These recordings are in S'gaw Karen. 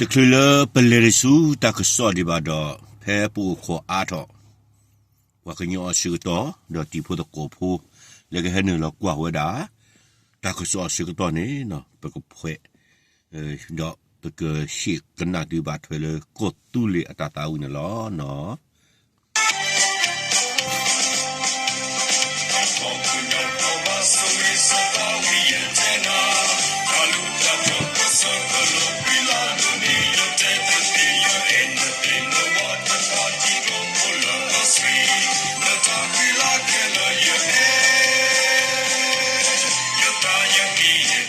တချုးလၢပလဲၤတဆူတၢ်ကစီၣ်ဒံးဘၣ်ဒီး ဖဲပအိၣ်ခိးအါထီၣ် ပှၤကညီအဆၢကတီၢ် ဒီးတံၤဖိသကိးဖိ လၢကဟဲနုာ်လီၤကွၢ်ဝဲဒၣ် တၢ်ကစီၣ်အဆၢကတီၢ်န့ၣ် ပကဖှဲး ဒီးပကဟ့ၣ်ကနၣ်သုဘၣ်ထွဲလၢကီၢ်သူလ့ၤအတၢ်သးဝံၣ်န့ၣ်လီၤ. ဆၢဂ့ၤဆၢဝါဘၣ်ယပှၤကလုာ် လၢကီၢ်ချၢကီၢ်ပ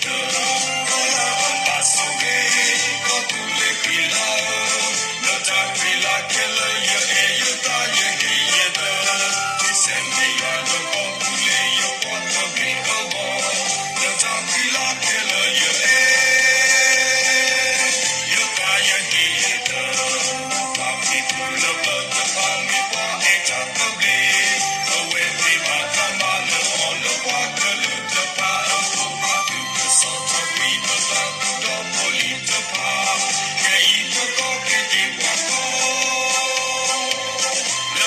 ူၤ, ကီၢ်သူလ့ၤအထံဖိကီၢ်ဖိဒီးကမျၢၢ်လၢကီၢ်ချၢကီၢ်ပူၤနီ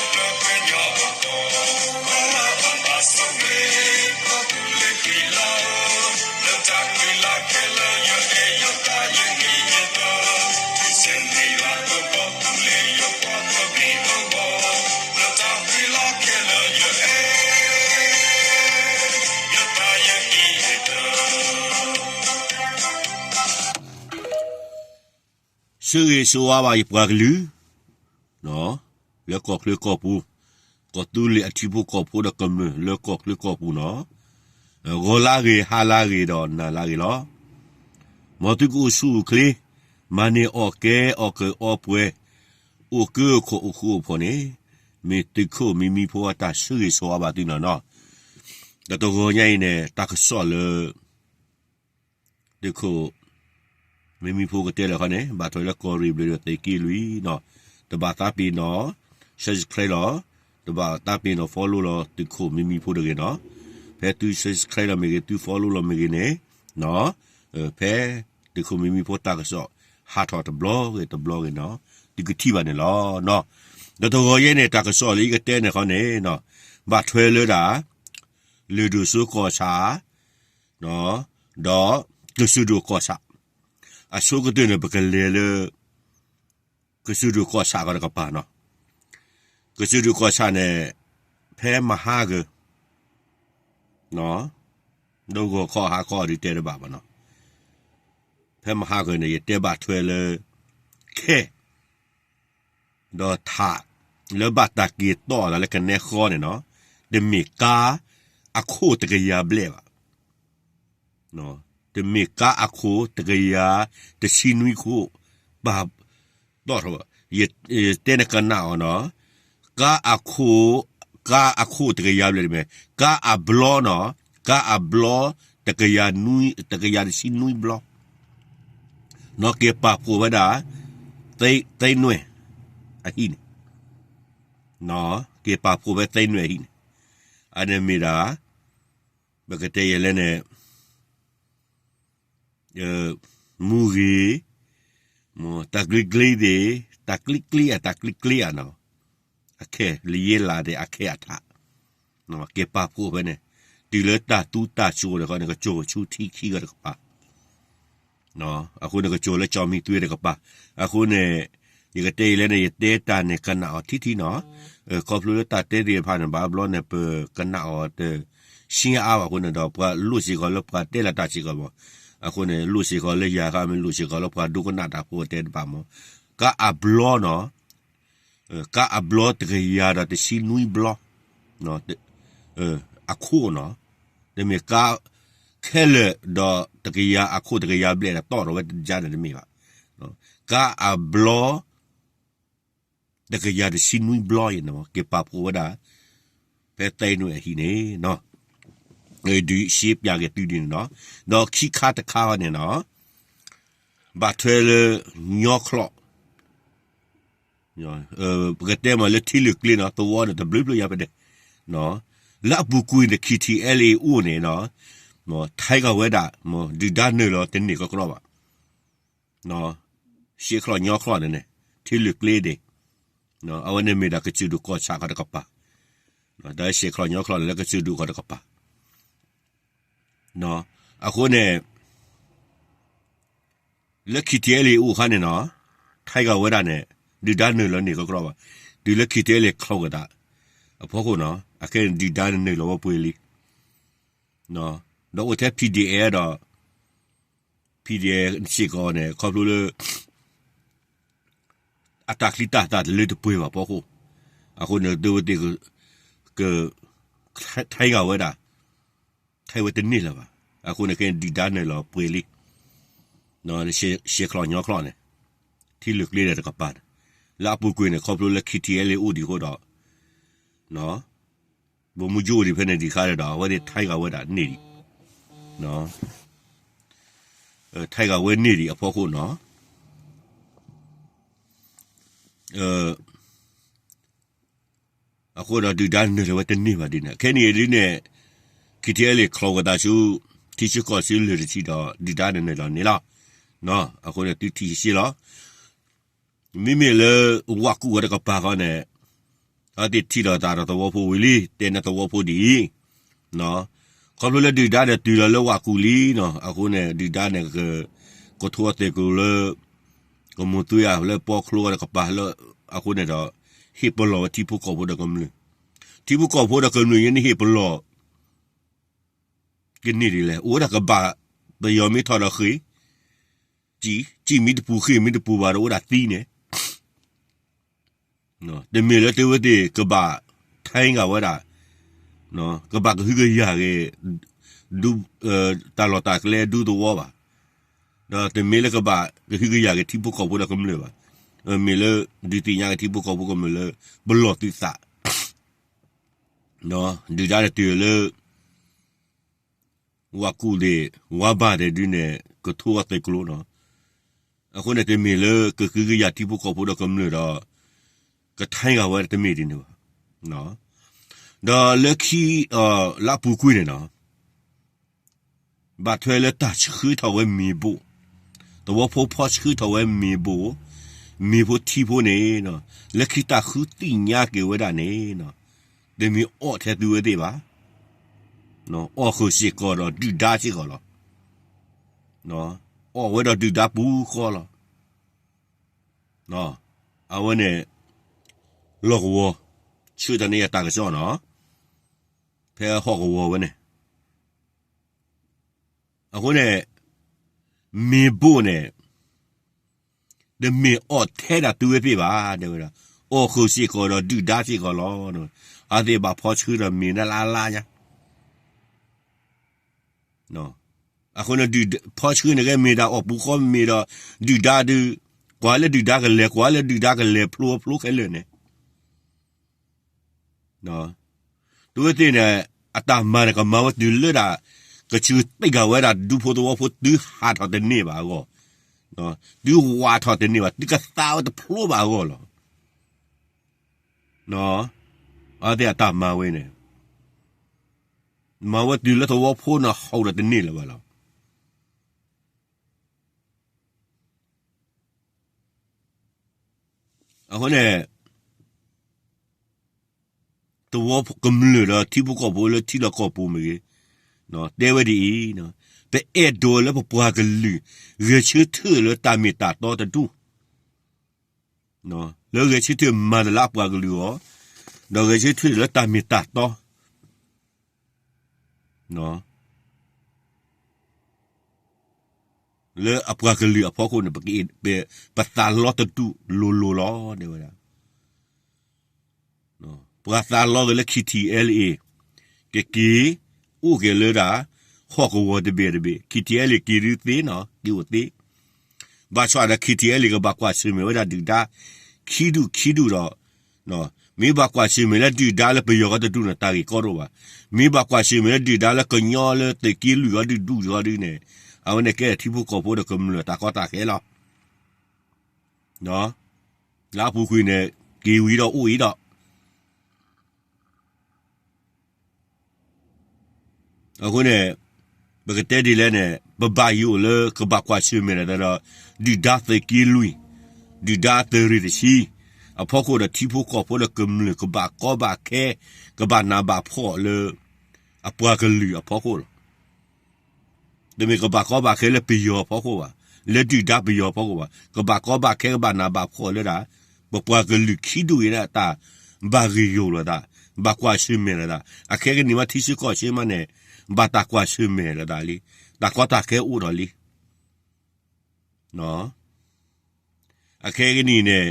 ၤ, ဂီၤလၢဂ့ၤ ဟါလၢဂ့ၤဒီးနၤလၢဂ့ၤလီၤ. မ်သုကအိၣ်ဆူၣ်အိၣ်ချ့, မၤန့ၢ်အီၣ်ကဲအီၣ်ကၢအီပှဲၤ, အိၣ်ကၢအိၣ်ခိးအိၣ်ဃူအိၣ်ဖိးန့ၣ်, မ့ၢ်သုးခိၣ်မံမံဖိအတၢ်ဆၢဂ့ၤဆၢဝါဘၣ်သုနီၤနီၤ. ဒီးတဂီၤညါအံၤန့ၣ် တၢ်ကစီၣ်လၢ သုးခိၣ်မံမံဖိကတဲလၢခီန့ၣ် ဘၣ်ထွဲလၢကီၢ်ရ့ၣ်ဘျ့းဒီးသုးက့လွံၢ်နီၤ, တဘၣ်သးပ့ၤနီၣ် subscribe လီၤ, တဘၣ်သးပ့ၤနီၣ် follow လီၤသုးခိၣ်မံမံဖိတဂ့ၤနီၤ. ဖဲသု subscribe လီၤမ့ၢ်ဂ့ၤ သု follow လီၤမ့ၢ်ဂ့ၤန့ၣ်, ဖဲသုးခိၣ်မံမံဖိတၢ်ကစီၣ် ဟးထီၣ်တဘျီဂ့ၤတဘျီဂ့ၤနီၤ, သုကထံၣ်ဘၣ်န့ၣ်လီၤ. ဒီးတဂီၤယဲန့ၣ် တၢ်ကစီၣ်လၢယကတဲန့ၣ်ခီန့ၣ်, ဘၣ်ထွဲလၢဒၣ် လၢၢ်ဒိၣ်စိကီၢ်ဆၣ် ဒီးကစၢၢ်ဒိၣ်ကီၢ်ဆၣ်, အဆိကတၢၢ်န့ၣ် ပကလဲၤလၢ ကစၢၢ်ဒိၣ်ကီၢ်ဆၣ်ကီးတကပၤနီၤ. ကစၢၢ်ဒိၣ်ကီၢ်ဆၣ်န့ၣ် ဖဲမဟါကၢၤ ဒိၣ်ဂီၤခီဟါခီဒုးတဲတဘၣ်ဘၣ်နီၤ. ဖဲမဟါကၢၤန့ၣ် ယတဲဘၣ်ထွဲလၢ ခဲ ဒီးထး လၢဘၣ်တၢ်က့ၤတီၣ်အသးလၢကနဲဃီန့ၣ်နီၤ, တမ့ၢ်ကါအခိၣ်တကယၤဘျဲၣ်ဘၣ်. တမ့ၢ်ကါအခိၣ်တကယၤတဆံနွံခိၣ် ဘၣ်တီၣ်ထီၣ်ဘၣ်. ယတဲနကနၣ်အီၤနီၤ, ကါအခိၣ်, ကါအခိၣ်တကယၤဘျဲၣ်တမ့ၢ်, ကါအဘျီနီၤ, ကါအဘျီ တကယၤနွံ, တကယၤတဆံနွံဘျီ နီၢ်က့ၤပာ်ဖှိၣ်ဝဲဒၣ် သ့ၣ်နွဲၣ်အဟံၣ်န့ၣ်, က့ၤပာ်ဖှိၣ်ဝဲသ့ၣ်နွဲၣ်အဟံၣ်န့ၣ်, အန့ၣ်မ့ၢ်ဒၣ် ပကတဲယဲလဲၣ်န့ၣ် မူဂ့ၤ, တၢ်ကျ့ကျ့သ့ၣ်, တၢ်ကျ့ကျ့ဧါ, တၢ်ကျ့ကျ့ဧါနီၤ, အခဲလၢယ့လးသ့ၣ် အခဲအထး, က့ၤပာ်ဖှိၣ်ဖဲန့ၣ်, တုၤလၢတၢ်သူတၢ်စူၤတခီန့ၣ် ကစိာ်ဆူထံခံဂၤတကပၤ အဃိန့ၣ် ကစိာ်လၢကၠီမံသွဲတကပၤ, အဃိန့ၣ် ယကတဲအံၤလဲၣ်န့ၣ် ယတဲတၢ်န့ၣ်ကနၣ်အီၤထံထံနီၤ, ခီဖျိလၢတၢ်တဲသ့ၣ်တဖၣ်န့ၣ် ဘၣ်ဘျီန့ၣ် ပကနၣ်အီၤတဆံအါဘၣ်အဃိန့ၣ်ဒီး ပှၤလိၣ်စ့ၢ်ကီးလၢပှၤတဲလီၤတၢ်စ့ၢ်ကီးမး, အဃိန့ၣ် လိၣ်စ့ၢ်ကီးလၢယၤဃါမ့ၢ်လိၣ်စ့ၢ်ကီးလၢပှၤဒိကနၣ်တၢ်ဖိတဲတဘၣ်မး, ကါအဘျီနီၤ ကါအဘျီတကယၤဒီးတဆံနွံဘျီ, အခိၣ်နီၤ, တမ့ၢ်ကါခဲလၢာ်ဒီးတကယၤအခိၣ်တကယၤဘျဲၣ်ဒီးတီၣ်ထီၣ်ဝဲတကယၤန့ၣ်တမ့ၢ်ဘၣ်, ကါအဘျီ တကယၤတဆံနွံဘျီအံၤနီၤ က့ၤပာ်ဖှိၣ်ဝဲဒၣ် ဖဲသ့ၣ်နွဲၣ်အဟံၣ်န့ၣ်နီၤ, ဒုးရှဲပၠးက့ၤသုဒ်န့ၣ်နီၤ, ဒီးခံခါတခါန့ၣ်နီၤ ဘၣ်ထွဲလၢ ညီချီၣ် ပကတဲမးလၢထံလုာ်ကျ့နီၤ သဝီန့ၣ် တဘျုးဖျၢၣ်ညါဖဲန့ၣ်, လၢအပူၤကွံာ်န့ၣ် ခံထံၣ်အဲလ့ၣ်အိၣ်န့ၣ်နီၤ, ထဲကီၢ်ဝဲဒၣ် ဒုၣ်ဒါနုာ်လီၤတန့ၢ်ကီကီဘၣ်, ဆ ဆဲးချီၣ်ညီချီၣ်န့ၣ်န့ၣ် ထံလုာ်ကျဲဒၣ်, အဝဲန့ၣ်မ့ၢ်ဒၣ်ကစၢၢ်ဒိၣ်ကီၢ်ဆၣ်ခီတကပၤ, ဒီးဆဲးချီၣ်ညီချီၣ်န့ၣ်လၢကစၢၢ်ဒိၣ်ခီတကပၤ, အဃိန့ၣ် လၢ KTLA အိၣ်အခါန့ၣ်နီၤ, ထံဂၤဝဲဒၣ်န့ၣ် ဒုၣ်ဒါနုာ်လီၤန့ၢ်ကီကီဘၣ်, တုၤလၢ KTLA ချီကဒါ အဖီခိၣ်နီၤ, အခဲန့ၣ်ဒုၣ်ဒါနုာ်လီၤဝဲပှဲၤလံ, ဒီးအိၣ်ထဲ PDF ဒီး PDF စ့ၢ်ကီးန့ၣ် ခီဖျိလၢ အတၢ်ချံတၢ်သၣ်တလၢတပှဲၤဘၣ်ဖီခိၣ်, အဃိန့ၣ် ဒုးဝဲသ့ၣ် က ထံဂၤဝဲဒၣ်, ထံဝဲတန့ၢ်လၢၤဘၣ်, အဃိန့ၣ်ခဲဒုၣ်ဒါနုာ်လီၤပှဲၤလံ, ဆဲးချီၣ်ညီချီၣ်န့ၣ်, ထံလုာ်ကျဲဒၣ်တကပၤန့ၣ်, လၢအပူၤကွံာ်န့ၣ် ခီဖျိလၢ KTLA အိၣ်ဒံးအဃိဒီး ဗိုလ်မှူးချုပ်အိၣ်ဒံးဖဲန့ၣ်ဒံးခါဒီး အဝဲသ့ၣ်ထံဂၤဝဲဒၣ်န့ၢ်ဒံး, ထံဂၤဝဲန့ၢ်ဒံးအဖီခိၣ်နီၤ, အဃိဒီးဒုၣ်ဒါနုာ်လီၤဝဲတန့ၢ်ဘၣ်ဒ်န့ၣ်, ခဲန့ၣ်ဒ်န့ၣ် KTLA ချီကဒါဆူ ထံဆၢကီၢ်ဆၢလၢာ်တထံၣ်ဒီး ဒုၣ်ဒါနုာ်လီၤန့ၢ်လီၤ, အဃိန့ၣ်သုထံၣ်ရှဲလီၤ မ့မ့ၢ်လၢဝၣ်ကူၣ်ဝဲတကပၤဃီန့ၣ်, အဝဲသ့ၣ်ထံၣ်လိာ်သးဒီးသဝီဖိဝံၤလံ, တဲန့ၣ်သဝီဖိဒ်အံၤ, ခီဖျိလၢဒုၣ်ဒါန့ၣ်တုၤလီၤလၢဝၣ်ကူၣ်လံနီၤ, အဃိန့ၣ် ဒုၣ်ဒါန့ၣ် ကထိအသုးကျိၤလၢ ကမိၢ်သွံဧါ လၢပီချိတကပၤလၢ, အဃိန့ၣ်ဒီး ဟ့ၣ်ပလီၢ်ဝဲထံဖိကီၢ်ဖိဒီးကမျၢၢ်, ထံဖိကီၢ်ဖိဒီးကမျၢၢ် ယန့ၣ်ဟ့ၣ်ပလီၢ် ကန့ၢ်ဒ်လဲၣ်, အိၣ်ဝဲဒၣ်ကဘၣ်, ပယီၤမ့ၢ်ထီၣ်ဒီးဃ့ၢ်, စံၣ်မ့ၢ်တပူၤဃ့ၢ်မ့ၢ်တပူၤဘၣ်ဒီးအိၣ်ဒၣ်သံန့ၣ်, တမ့ၢ်လၢတဲဝဲသ့ၣ်ကဘၣ်ထံဂၤဝဲဒၣ်, ကဘၣ်ကဟုကယာ်ဂ့ၤ တၢ်လီၢ်တၢ်ကျဲဒူသဝီဘၣ်, ဒီးတမ့ၢ်လၢကဘၣ်ကဟုကယာ်ဂ့ၤထံဖိကီၢ်ဖိဒီးကမျၢၢ်ဘၣ်, မ့ၢ်လၢဒုးသ့ၣ်ညါက့ၤထံဖိကီၢ်ဖိကမျၢၢ်လၢ ပလီၢ်သုသး ဒုၣ်ဒါတတုၤလၢ ဝၤကူၣ်သ့ၣ် ဝၤဘၣ်သ့ၣ်ဒုန့ၣ် ကထိအသုးကျိၤနီၤ, အဃိန့ၣ်တမ့ၢ်လၢကဟုကယာ်ထံဖိကီၢ်ဖိဒီးကမျၢၢ်ဒီး ကထံဂၤဝဲတမ့ၢ်ဒ်န့ၣ်ဘၣ်, ဒီးလၢခံ လၢအပူၤကွံာ်န့ၣ်နီၤ ဘၣ်ထွဲလၢတၢ်ဆှၢထီၣ်ဝဲမ့ၢ်ဘိၣ်, သဝီဖိဖီဆှၢထီၣ်ဝဲမ့ၢ်ဘိၣ်, မ့ၢ်ဖိထံဖိန့ၣ်, လၢခံတၢ်ဃုသ့ၣ်ညါက့ၤဝဲဒၣ်န့ၣ်, တမ့ၢ်အီၣ်ထဲသုဝဲသ့ၣ်ဘၣ်, အီၣ်ဃုာ်စ့ၢ်ကီးဒီးဒုၣ်ဒါစ့ၢ်ကီးလီၤ, အီၣ်ဝဲဒီးဒုၣ်ဒါပူၤဃီလီၤ, အဝဲန့ၣ် လီၢ်ကဝီၤ ဆၢတၢ်န့ၢ်ယၤတၢ်ကစီၣ်နီၤ, ဖဲဟီၣ်ကဝီၤဝဲန့ၣ် အဃိန့ၣ် မ့ၢ်ဘိၣ်န့ၣ် တမ့ၢ်အီၣ်ထဲဒၣ်သုဝဲသ့ၣ်ဘၣ်, တဲဝဲဒၣ် အီၣ်ဃုာ်စ့ၢ်ကီးဒီးဒုၣ်ဒါစ့ၢ်ကီးလီၤ, အဝဲသ့ၣ်ဘၣ်ဖီဆှၢဒီးမ့ၢ်နလါလါညါ အဃိန့ၣ် ဖီဆှၢန့ၣ်ကဲမ့ၢ်ဒၣ်အီၣ်ပူၤဃီမ့ၢ်ဒီး ဒုၣ်ဒါဒုး ကွၢ်လၢဒုၣ်ဒါကလဲၤ ကွၢ်လၢဒုၣ်ဒါကလဲၤဖျိဖျိခဲလၢာ်န့ၣ် သုဝဲသ့ၣ်န့ၣ် အတၢ်မၤန့ၣ် ကမၤဝဲတုၤလၢဒၣ် ကဆၢသ့ၣ်ကၤဝဲဒၣ်ဒူဖိသဝီဖိ တုၤဟးထီၣ်တန့ၢ်ဘၣ်အဂီၢ်, တုၤဝးထီၣ်တန့ၢ်ဘၣ် တုၤကသါဝဲတဖျိဘၣ်အဂီၢ်လီၤ. အဝဲသ့ၣ်အတၢ်မၤဝဲန့ၣ် မၤဝဲတုၤလၢသဝီဖိန့ၣ်ဟးထီၣ်တန့ၢ်လၢၤဘၣ်လီၤ. အဃိန့ၣ် သဝီကမျၢၢ်ဒီးထံဖိကီၢ်ဖိလၢထံလီၢ်ကီၢ်ပူၤမ့ၢ်ဂ့ၤ, တဲဝဲဒ်အံၤ, ပအဲၣ်ဒိးလၢပပှၤကလုာ် ဂဲၤဆၢထၢၣ်လၢတၢ်မ့ၢ်တၢ်တီတဒူၣ်, လၢဂဲၤဆၢထၢၣ်မၤတၢ်လၢအပှၤကလုာ်အဂီၢ်, ဒီးဂဲၤဆၢထၢၣ်လၢတၢ်မ့ၢ်တၢ်တီ လၢအပှၤကလုာ်အဖီခိၣ်န့ၣ် ပသးလီတဒူၣ်လိၤလိၤလီၤ တဲဝဲဒၣ်. ပှၤသးလီဂ့ၤလၢ KTLA ကက့ၤအိၣ်က့ၤလၢဒၣ် ဟီၣ်ကဝီၤတဘ့ၣ်တဘ့ၣ် KTLA က့ၤဒုးသ့နီၤ က့ၤအိၣ်သ့ ဘၣ်ဆၣ်ဒီး KTLA ကဘၣ်ကွၢ်ဆၢၣ်မဲာ်ဝဲဒၣ်ဒုၣ်ဒါ ခံဒူၣ်ခံဒူၣ်ဒီး မ့ၢ်ဘၣ်ကွၢ်ဆၢၣ်မဲာ်လၢဒုၣ်ဒါလၢပယီၤကီတဒူၣ်န့ၣ် တၢ်ဂ့ၢ်ကီတအိၣ်ဘၣ်. မ့ၢ်ဘၣ်ကွၢ်ဆၢၣ်မဲာ်လၢဒုၣ်ဒါလၢကညီလၢသုးက့လွံၢ်ဂီၤဒုၣ်ဒူၣ်ဂီၤဒုၣ်န့ၣ် အဝဲန့ၣ်ကဲထံဖိကီၢ်ဖိဒီးကမျၢၢ်တၢ်ကီတၢ်ခဲလီၤ. လၢအပူၤကွံာ်န့ၣ် က့ၤဝံၤဒီးအိၣ်အံၤဒီး အဃိန့ၣ် ပကတဲဒ်လဲၣ်န့ၣ် ပဘၣ်ယိၣ်လၢကဘၣ်ကွၢ်ဆၢၣ်မဲာ်ဒီး ဒုၣ်ဒါသုးက့လွံၢ် ဒုၣ်ဒါသုးရ့ၣ်တဆံ အဖီခိၣ်ဒီးထံဖိကီၢ်ဖိဒီးကမျၢၢ် ကဘၣ်ကီဘၣ်ခဲ ကဘၣ်နးဘၣ်ဖှီၣ်လၢ အပှၤကလုာ်အဖီခိၣ်လီၤ. တမ့ၢ်ကဘၣ်ကီဘၣ်ခဲလၢပယီၤအဖီခိၣ်ဘၣ်, လၢဒုၣ်ဒါပယီၤအဖီခိၣ်ဘၣ်, ကဘၣ်ကီဘၣ်ခဲကဘၣ်နးဘၣ်ဖှီၣ်လၢဒၣ် ပပှၤကလုာ်ခံဒူၣ်အံၤဒၣ်တၢ်ဘၣ်ဂ့ၢ်ယိာ်လိာ်သး, ဘၣ်ကွၢ်ဆၢၣ်မဲာ်လိာ်သး, အခဲကနံၣ်မးထံဆၢကီၢ်ဆၢမးန့ၣ် ဘၣ်တၢ်ကွၢ်ဆၢၣ်မဲာ်လိာ်သးလံ, တၢ်ကီတၢ်ခဲအိၣ်ဒီးလံ. အခဲကနံၣ်န့ၣ်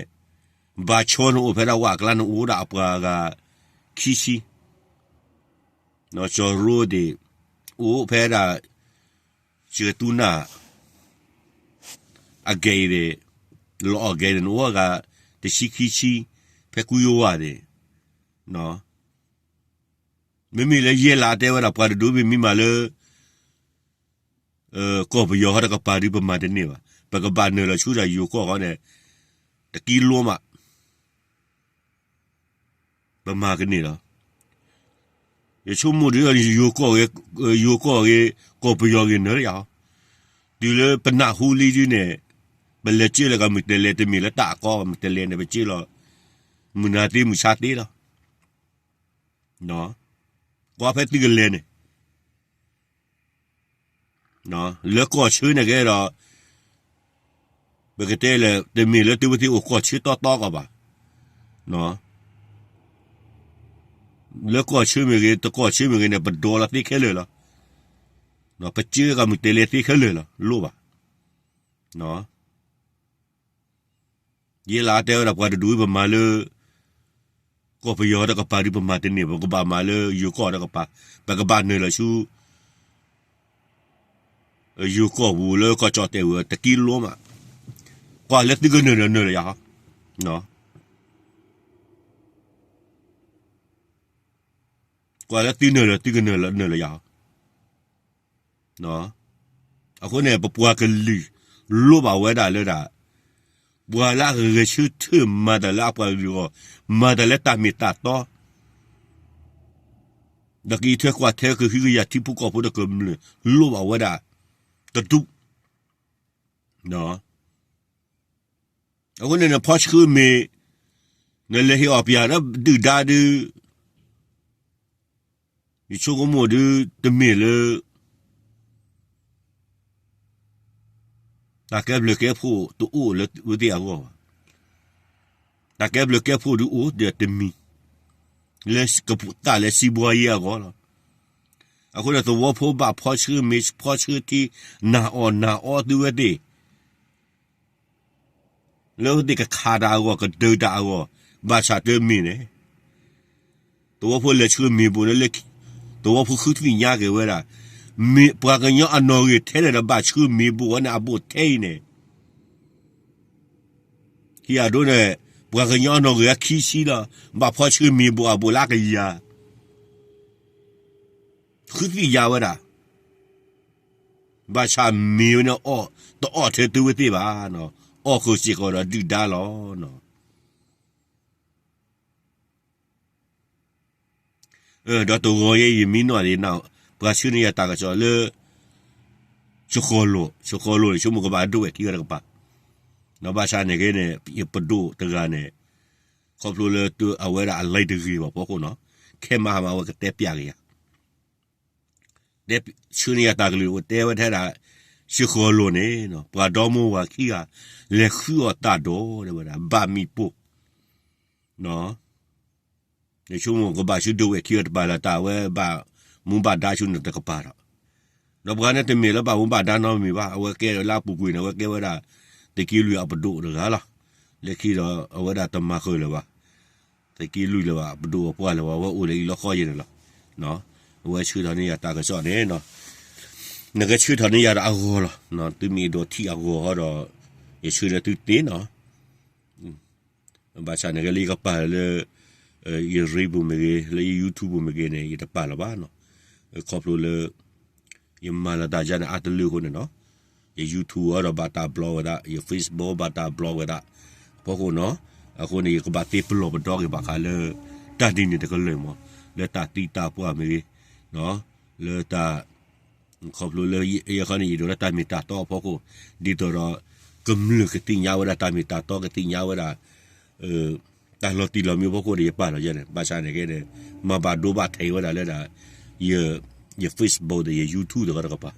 ဘၣ်ဆိနအိၣ်ဖဲဒၣ်ဝဲအကျါန့ၣ်အိၣ်ဒၣ်အပှၤဂၤခံဆံ, ကၠီၤရိဒ့ၣ် အိၣ်ဖဲဒၣ် စှၤသူနၢ် အဂဲၤအံၤန့ၣ် လီၤအီၣ်ဂဲၤန့ၣ် နအိၣ်ဂၤတဆံခံဆံ ဖဲကွံယိဝါန့ၣ် မ့မ့ၢ်လၢယဲလးတဲဝဲဒၣ်ပှၤတဒူၣ်မ့ၢ်မံမၤလၢ ကီၢ်ပယီၤဟီတကပၤဒုးပမၤတန့ၢ်ဘၣ်. ပကဘၣ်နုာ်လီၤဆူဒီးယိၤကီၢ်ဃီန့ၣ် တကံလိမး ပမၤကန့ၢ်လီၤ. ယဆိကမိၣ်ဒ် ယိၤကီၢ်ဂ့ၤ, ယိၤကီၢ်ဂ့ၤ, ကီၢ်ပယီၤဂ့ၤနၢၤလၢယၤဟီ, တုၤလၢပနၢ်ဟူလံဒ်န့ၣ် ပလဲၤကၢလီၤကမုၢ်တဲလဲၤ တမ့ၢ်လၢတၢ်အကီမုၢ်တဲလဲၤန့ၣ် ပကၢလီၤ မုၢ်နၤသ့မုၢ်ဆါသ့လီၤ. ကွၢ်ဖဲသုကလဲၤန့ၣ် လၢကီၢ်ဆၢန့ၣ်ကဲဒီး ပကတဲလဲၣ် တမ့ၢ်လၢသုဝဲသ့ၣ်အိၣ်ကီၢ်ဆၢတီတီကီးဘၣ်. လၢကီၢ်ဆၢမ့ၢ်ဂ့ၤ တကီၢ်ဆၢမ့ၢ်ဂ့ၤန့ၣ် ပဒိးလီၤသ့ခဲလၢာ်လီၤ. ပကၢကမုၢ်တဲလဲၤသ့ခဲလၢာ်လီၤ လိၣ်ဘၣ်. ယဲလၢတဲဝဲဒၣ်ပှၤတဒူၣ်အံၤ ပမၤလၢ ကီၢ်ပယီၤတကပၤဒုးပမၤတန့ၢ် ပကဘၣ်မၤလၢယိၤကီၢ်တကပၤ, ပကဘၣ်နုာ်လီၤဆူ ယိၤကီၢ်ပူၤလၢကီၢ်ကၠီၣ်တဲာ်ဝဲတကံလိမး, ကွၢ်လၢသုကနုာ်ဒီးနုာ်လီၤယၤဟီ, ကွၢ်လၢသုနုာ်ဒီးသုကနုာ်လီၤယၤဟီ. အဃိန့ၣ် ပပှၤကလုာ် လိၣ်ဘၣ်ဝဲဒၣ်လၢဒၣ် ပှၤလၢအဂဲၤဆၢထၢၣ်မၤတၢ်လၢအပှၤကလုာ်အဂီၢ်, မၤတၢ်လၢတၢ်မ့ၢ်တၢ်တီ, ဒီးကအံးထွဲကွၢ်ထွဲကဟုကယာ်ထံဖိကီၢ်ဖိဒီးကမျၢၢ် လိၣ်ဘၣ်ဝဲဒၣ်တဒူၣ်. အဃိန့ၣ် နဖီဆှၢမ့ၤ နလဲၤဟ့ၣ်အီၣ်ပၠးဒီးဒုၣ်ဒါဒုး ယဆိကမိၣ်ဒုးတမ့ၢ်လၢ တၢ်ကဲဘျုးကဲဖှိၣ်တအိၣ်လၢဝဲသ့ၣ်အဂီၢ်ဘၣ်. တၢ်ကဲဘျုးကဲဖှိၣ်ဒုးအိၣ်ဒီးတမံၤ လၢကပူၤတၢ်လၢစံးဘှီယဲအဂီၢ်လီၤ. အဃိန့ၣ် သဝီဖိဘၣ်ဖီဆှၢမ့ၤဖီဆှၢထံ နၢ်အီၣ်နၢ်အီသုဝဲသ့ၣ် လၢဝဲသ့ၣ်ကခးတၢ်အဂီၢ် ကဒုးတၢ်အဂီၢ် ဘၣ်ဆၣ်တမ့ၢ်န့ၣ် သဝီဖိလဲၤဆှၢမ့ၤဘိးန့ၣ်လၢ သဝီဖိဃုသ့ၣ်ညါက့ၤဝဲဒၣ် မ့ၢ်ပှၤကညီအနီၢ်ဂ့ၤထဲလဲၣ်ဒီးဘၣ်ဆှၢမ့ၤဘိးဝဲန့ၣ်အဘိၣ်ထဲအံၤန့ၣ် ဟံၣ်အဒိန့ၣ် ပှၤကညီအနီၢ်ဂ့ၤအခံဆံလီၤ ဘၣ်ဖီဆှၢမ့ၤဘိးအဘိၣ်လၢအကယၤ ဃုသ့ၣ်ညါဝဲဒၣ် ဘၣ်ဆၣ်မ့ၤဝဲန့ၣ်အီၣ် တအီၣ်ထဲသုဝဲသ့ၣ်ဘၣ်, အီၣ်ဃုာ်စ့ၢ်ကီးဒီးဒုၣ်ဒါလီၤ. ဒီးတဂီၤယဲ ယမံနီၣ်ဒံး ပှၤဆှၢန့ၢ်ယၤတၢ်ကစီၣ်လၢ စဃီၤလိာ်, စဃီၤလိာ်န့ၣ် ဆိကမိၣ်ကဘၣ်ဒိၣ်ဝဲၢ်ခံဂၤတကပၤ, ဘၣ်ဆၣ်န့ၣ်ဂ့ၤန့ၣ် ယပဒိၣ်တဂၤန့ၣ် ခီဖျိလၢအဝဲဒၣ်အလဲတဂ့ၤဘၣ်ဖီခိၣ်နီၤ, ခဲမဟါမးအဝဲကတဲပျးက့ၤယၤ တဲဆှၢန့ၢ်ယၤတၢ်ကလုၢ် တဲဝဲထဲဒၣ် စဃီၤလိာ်န့ၣ် ပှၤဒီမါဝၤခံဂၤ လဲၤဃုအီၣ်တၢ်ဒီး တဲဝဲဒၣ် ဘၣ်မံၤပိၢ် ယဆိကမိၣ်ကဘၣ်ဆူဒိဝဲၢ်ခံဂၤတကပၤလၢတၢ်အဝဲဘၣ်မူဘၣ်ဒါဆူန့ၣ်တကပၤဒီး, ဒီးပှၤန့ၣ်တမ့ၢ်လၢဘၣ်မူဘၣ်ဒါနီတမံၤဘၣ်, အဝဲကဲလၢအပူၤကွံာ်န့ၣ် အဝဲကဲဝဲဒၣ် သုးက့လွံၢ်အပဒိၣ်တဂၤလီၤ. လၢခံဒီးအဝဲဒၣ်တမၤဃုာ်လၢၤဘၣ် သုးက့လွံၢ်လၢၤဘၣ် ပဒိၣ်အပှၢ်လၢၤဘၣ် အဝဲအိၣ်လၢအံၤလီၤဃီယဲၢ်န့ၣ်လီၤ. အဝဲဆှၢထီၣ်န့ၢ်ယၤတၢ်ကစီၣ်န့ၣ် နကဆှၢထီၣ်န့ၢ်ယၤဒီးအဂီၢ်လီၤ. သုမ့ၢ်အဲၣ်ဒိးထံၣ်အဂီၢ်ဒီး ယဆှၢလၢသုသ့နီၤ. ဘၣ်ဆၣ်န့ၣ်ဂ့ၤလၢယကပာ်လၢ ယရ့ပူၤမ့ၢ်ဂ့ၤ လၢယ YouTube ပူၤမ့ၢ်ဂ့ၤန့ၣ် ယတပာ်လၢၤဘၣ်နီၤ. ခီဖျိလၢ ယမၤလၢတၢ်ယါန့ၣ် အါတလၢအဃိန့ၣ်နီၤ, ယ YouTube အံၤဒီးဘၣ်တၢ် block ဝဲဒၣ်, ယ Facebook ဘၣ်တၢ် block ဝဲဒၣ်အဖီခိၣ်နီၤ, အဃိန့ၣ် ယကဘၣ်သ့ပလီၢ်ပဒီက့ၤဘၣ်ဃးလၢ တၢ်ဒ်န့ၣ်တကလုာ်မး, လၢတၢ်သံတၢ်ပှၢ်မ့ၢ်ဂ့ၤ, လၢတၢ် ခီဖျိလၢယဲခီန့ၣ် ယအဲၣ်ဒိးလၢတၢ်မ့ၢ်တၢ်တီအဖီခိၣ်, ဒ်သိးဒီး ကမျၢၢ်ကသ့ၣ်ညါဝဲဒၣ်တၢ်မ့ၢ်တၢ်တီ ကသ့ၣ်ညါဝဲဒၣ် တၢ်လီၤတံၢ်လီၤမံအဖီခိၣ်ဒီး ယပာ်လီၤယဲန့ၣ် ဘၣ်ဆၣ်န့ၣ်ကဲန့ၣ် မၤဘၣ်ဒိဘၣ်ထံးဝဲဒၣ်လၢဒၣ် ယ ယ Facebook ဒီးယ YouTube တခီတကပၤ.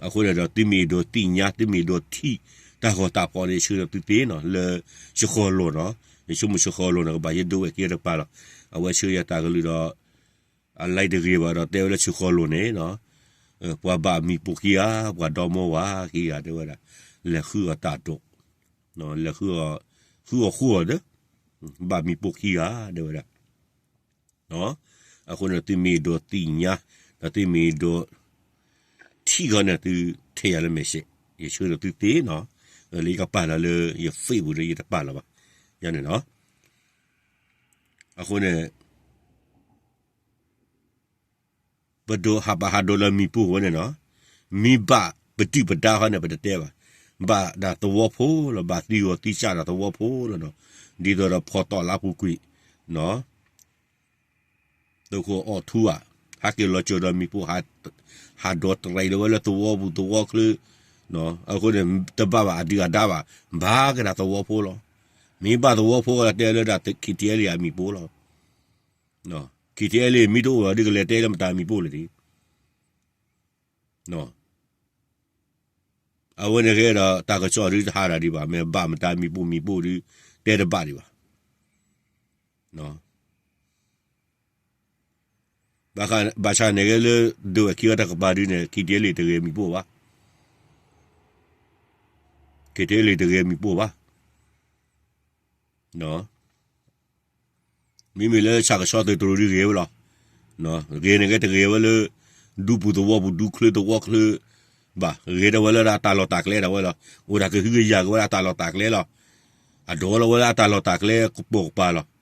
အဃိန့ၣ်ဒီး သုမ့ၢ်အဲၣ်ဒိးသ့ၣ်ညါ သုမ့ၢ်အဲၣ်ဒိးထံၣ်တၢ်ဂီၤတၢ်ဖီၣ်န့ၣ် ဆှၢဒီးသုသ့နီၤ လၢ ဆှီလီၤနီၤ, ယဆိကမိၣ်ဆှီလီၤန့ၣ် ကဘၣ်ယဒိဝဲၢ်ခံဂၤတကပၤလီၤ. အဝဲဆှၢယၤတၢ်ကလုၢ်ဒီး အလဲတဂ့ၤဘၣ်ဒီး တဲဝဲလၢဆှီလီၤန့ၣ်နီၤ ပှၤဘၣ်မံၤပိၢ်ခံဂၤ ပှၤဒီမါဝၤခံဂၤ တဲဝဲဒၣ် လဲၤဃုအီၣ်တၢ်ဒိၣ်, လဲၤဃုအီၣ်ဃုအီၣ်ဃုအီၣ်ဒီး ဘၣ်မံၤပိၢ်ခံဂၤ တဲဝဲဒၣ်. အဃိန့ၣ် သုမ့ၢ်အဲၣ်ဒိးသ့ၣ်ညါ ဒီးသုမ့ၢ်အဲၣ်ဒိးထံၣ်ဃီန့ၣ် သုထဲယၤလၢ message ယဆှၢဒီးသုသ့နီၤ, လၢယကပာ်လီၤလၢယ Facebook ဒီးယတပာ်လီၤဘၣ် ယၤန့ၣ်နီၤ. အဃိန့ၣ် ပဒိးဟးဘၣ်ဟးဒိးလၢမံၤပိၢ်ဝဲန့ၣ်နီၤ, မ့ၢ်ဘၣ်ပဒုၣ်ပဒါဃီန့ၣ် ပတတဲဘၣ်, ဘၣ်ဒၣ်သဝီဖိလီၤ, ဘၣ်သံဂီၤသံစၢ်ဒၣ်သဝီဖိလီၤနီၤ, ဒ်သိးဒီးဖီၣ်တီၣ်လၢပူၤကွံာ်နီၤ သုးခိၣ်အီၣ်ထူဧါ, ဟဲက့ၤလီၤစၢၤဒီးမံၤပိၢ် ဟးဒိးတရဲးလီၤဝဲလၢသဝီပူၤသဝီချၢ, အဃိန့ၣ် တဘၣ်ဘၣ်အဒုၣ်အဒါဘၣ်, ဘၣ်က့ၤဒၣ်သဝီဖိလီၤ. မ့ၢ်ဘၣ်သဝီဖိလီၤ တဲလၢဒၣ် KTLA အမံၤပိၢ်လီၤ. KTLA မ့ၢ်တအိၣ်လီၤဒီး ကလဲၤတဲလၢမတၤမံၤပိၢ်လဲၣ်ဒံး အဝဲန့ၣ်ကဲဒီးတၢ်ကစီၣ်ဒုတဟးဒၣ်ဒံးဘၣ်, မ့ၢ်ဘၣ်မတၤမံၤပိၢ်မံၤပိၢ်ဒု တဲတဘၣ်ဒံးဘၣ်. ဘၣ်ဆၣ်န့ၣ်ကဲလၢ ဒိဝဲၢ်ခံဂၤတကပၤဒုန့ၣ် KTLA တဂ့ၤမံၤပိၢ်ဘၣ်, KTLA တဂ့ၤမံၤပိၢ်ဘၣ်. မ့မ့ၢ်လၢဆၣ်ကဆီသုးတြိၤဒုဂ့ၤဝဲလီၤ. ဂ့ၤန့ၣ်ကဲတဂ့ၤဝဲလၢ ဒူပူၤသဝီပူၤ ဒူချၢသဝီချၢဘၣ်, ဂ့ၤဒၣ်ဝဲလၢဒၣ်တၢ်လီၢ်တၢ်ကျဲဒၣ်ဝဲလီၤ. အိၣ်ဒၣ်ကဟုကယာ်က့ၤဝဲဒၣ်တၢ်လီၢ်တၢ်ကျဲလီၤ. အဒိးလီၤဝဲလၢအတၢ်လီၢ်တၢ်ကျဲကပိာ်ကပၤလီၤ.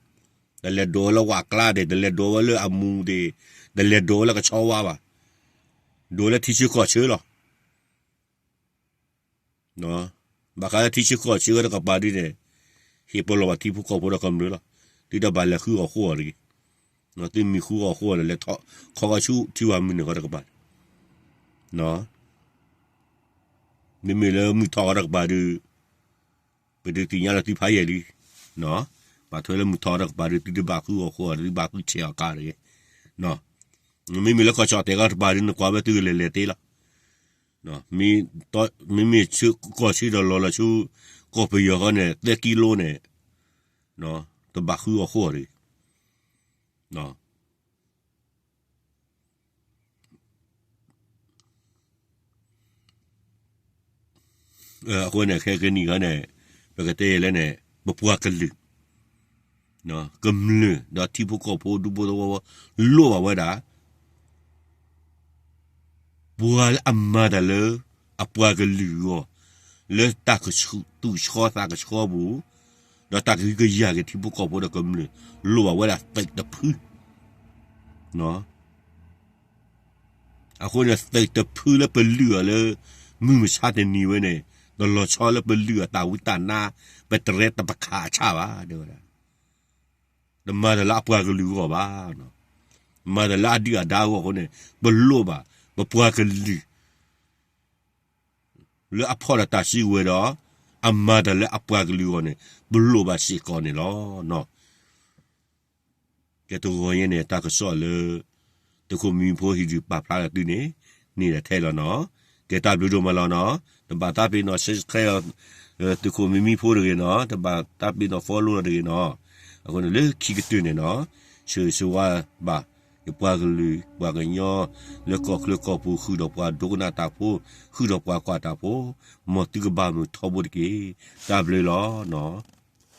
တလဲၤဒိးဝဲလၢဝၣ်ကျါဒဲး, တလဲၤဒိးဝဲလၢအမူဒဲး, တလဲၤဒိးဝဲလၢကဆီဝါဘၣ်. ဒိးလၢထံဆၢကီၢ်ဆၢလီၤ. ဘၣ်ဃးလၢထံဆၢကီၢ်ဆၢဝဲတကပၤဒုန့ၣ် ဟ့ၣ်ပလီၢ်ဘၣ်ထံဖိကီၢ်ဖိဒီးကမျၢၢ်လီၤ. သုတဘၣ်လဲၤဃုအီၣ်ဃုအီၣ်တဂ့ၤ. သုမ့ၢ်ဃုအီၣ်ဃုအီၣ်ဒီး လဲၤထီၣ်ခီဂီၤဆူထံဝၤမုၢ်နုာ်ဃီတကပၤ, မ့မ့ၢ်လၢမုၢ်ထီၣ်ဃီတကပၤဒု ပဒုးသ့ၣ်ညါလၢသုဖးယံာ်လံ. ဘၣ်ထွဲလၢမုၢ်ထီၣ်ဃီတကပၤဒု သုတဘၣ်ဃုအီၣ်ဃုအီၣ်ဒီး သုဘၣ်ဃုဆဲးအီၣ်ကါတဂ့ၤ. မ့မ့ၢ်လၢကီၢ်ကၠီၣ်တဲာ်ဃီတကပၤဒု နကွၢ်ဝဲသုကလဲၤလဲၤတ့လီၤ. မ့မ့ၢ်ဆူကီၢ်ဆၢဒီးလီၤလီၤဆူ ကီၢ်ပယီၤဃီန့ၣ် သၢကံလိန့ၣ် တဘၣ်ဃုအီၣ်ဃုအီၣ်တဂ့ၤ. အဃိန့ၣ် ခဲကနံၣ်အံၤန့ၣ် ပကတဲလဲၣ်န့ၣ် ပပှၤကလုာ် ကမျၢၢ်ဒီးထံဖိကီၢ်ဖိဒူဖိသဝီဖိ လိၣ်ဘၣ်ဝဲဒၣ် ပှၤလၢအမၤတၢ်လၢအပှၤကလုာ်အဂီၢ်, လၢတၢ်ကဆူးသူၣ်ဆှီသးကဆှီပူၤ, ဒီးတၢ်ကဟုကယာ်က့ၤထံဖိကီၢ်ဖိဒီးကမျၢၢ် လိၣ်ဘၣ်ဝဲဒၣ်သုးတဖု. အဃိန့ၣ် သုးတဖုလၢပလုၢ်အီၤလၢ မုၢ်မဆါတနံၤဝဲန့ၣ် တလီၤဆီလၢပလုၢ်အီၤတၢ်ဝံတၢ်နါ ပတရဲတပခးအဆၣ်ဘၣ် တဲဝဲဒၣ်. တမၤတၢ်လၢအပှၤကလုာ်အဂီၢ်ဘၣ်, မၤတၢ်လၢအဒုၣ်အဒါအဂီၢ်အဃိန့ၣ် ပလိၣ်ဘၣ် ပပှၤကလုာ် လၢအဖီၣ်ဒီးတၢ်စုကဝဲၤဒီး အမၤတၢ်လၢအပှၤကလုာ်အဂီၢ်န့ၣ် ပလိၣ်ဘၣ်စ့ၢ်ကီးန့ၣ်လီၤ. ကဲတဂီၤညါန့ၣ် တၢ်ကစီၣ်လၢ သုးခိၣ်မံမံဖိဟံၣ်ဒုးပာ်ဖျါလၢသုန့ၣ် န့ၣ်ဒီးထဲလီၤနီၤ. ကဲတၢ်ဘျုးဒိၣ်မးလီၤနီၤ. တဘၣ်သးပ့ၤနီၣ် subscribe သုးခိၣ်မံမံဖိတဂ့ၤနီၤ, တဘၣ်သးပ့ၤနီၣ် follow လီၤတဂ့ၤနီၤ. အဃိန့ၣ်လၢခံကတၢၢ်န့ၣ်နီၤ ဆၢဂ့ၤဆၢဝါဘၣ် ယပှၤကလုာ်ပှၤကညီ လၢကီၢ်ချၢကီၢ်ပူၤ ဃုာ်ဒီးပှၤဒိကနၣ်တၢ်ဖိ, ဃုာ်ဒီးပှၤကွၢ်တၢ်ဖိ, မ်သုကဘၣ်မုာ်ထီဘိတက့ၢ်. တၢ်ဘျုးလီၤနီၤ.